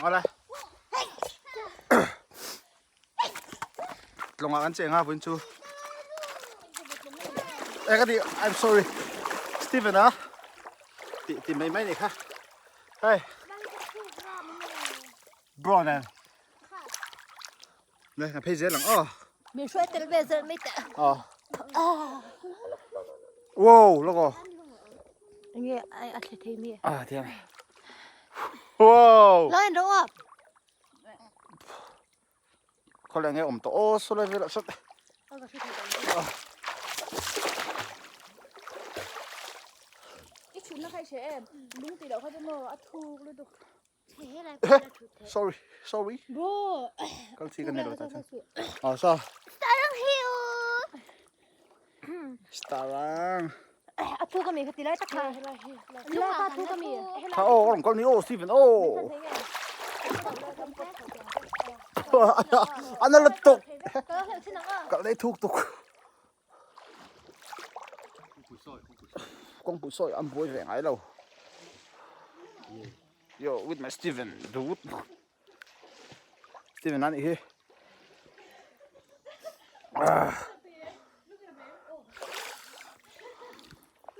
Awle. Tlawngah kan cheng a vawiin chu. E ka ti I'm sorry. Steven a ti ti mai mai ni kha. Hey. Bro nen. Ne kan phei zel ang aw. Min hruai tel ve zel mai teh. Aw. Wow, logo. Nge ai a thle thei mi. Ah, tiang. Wow. Lo en ro up. Khawlai nge awm tawh aw saw lai velah sawt. I chhunna kha i hre em? Lung tih loh kha chu maw a thuk lutuk. Sorry, sorry. Bro. Kal chi ka nei lo ta chuan. Aw saw. Starang hiu. Starang. A thu ka mi kha ti lai tak kha. Lai ka thu ka mi. Kha aw ka rawn kal ni aw Steven aw. Ana la tuk. Kal nei thuk tuk. Kawngpui sawi an buai ve ngai lo. Yo with my Steven dude. Steven an nih hi. Ah.